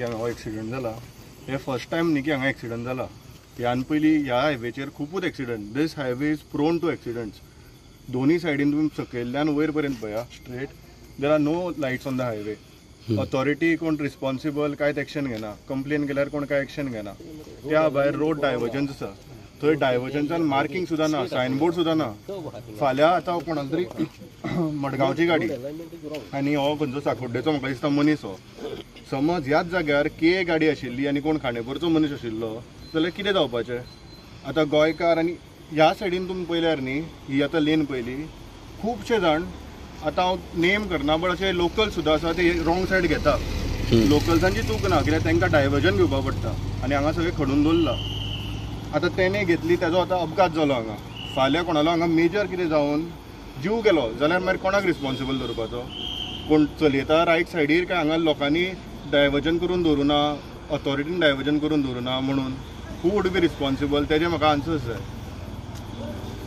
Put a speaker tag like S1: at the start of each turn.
S1: की हांगा हो एक्सिडंट जाला. हे फर्स्ट टायम न्ही की हांगा एक्सिडंट जाला. ह्यान पयलीं ह्या हायवेचेर खुबूच accident. This highway is prone to accidents. दोन्ही सायडीन तुमी सकयल्ल्यान वयर पर्यंत पळया straight, there are no lights on the highway. Authority कोण रिस्पॉन्सिबल कांयच एक्शन घेना. कंप्लेन केल्यार कोण कांय एक्शन घेना. त्या भायर रोड डायवर्जन्स आसा, थंय डायवर्जन्सान मार्किंग सुद्दां ना, सायनबोर्ड सुद्दां ना. फाल्यां आतां कोणाक तरी मडगांवची गाडी आनी हो खंयचो साकोड्डेचो म्हाका दिसता मनीस हो, समज ह्याच जाग्यार के गाडी आशिल्ली आनी कोण खांडेपरचो मनीस आशिल्लो जाल्यार कितें जावपाचें? आतां गोंयकार आनी ह्या सायडीन तुमी पळयल्यार न्ही, ही आतां लेन पयली खुबशे जाण, आतां हांव नेम करना बट अशे लोकल सुद्दां आसा ते रॉंग सायड घेता. लोकल्सांची चूक ना, कित्याक तांकां डायवर्जन घेवपाक पडटा आनी हांगा सगळें खणून दवरलां. आतां तेणें घेतली, तेजो आतां अपघात जालो हांगा. फाल्यां कोणालो हांगा मेजर कितें जावन जीव गेलो जाल्यार मागीर कोणाक रिस्पॉन्सिबल दवरपाचो? कोण चलयता रायट सायडीर काय हांगा लोकांनी डायवर्जन करून दवरूना, ऑथॉरिटीन डायवर्जन करून दवरूना म्हणून हू वूड बी रिस्पॉन्सिबल? तेजें म्हाका आन्सर्स जाय.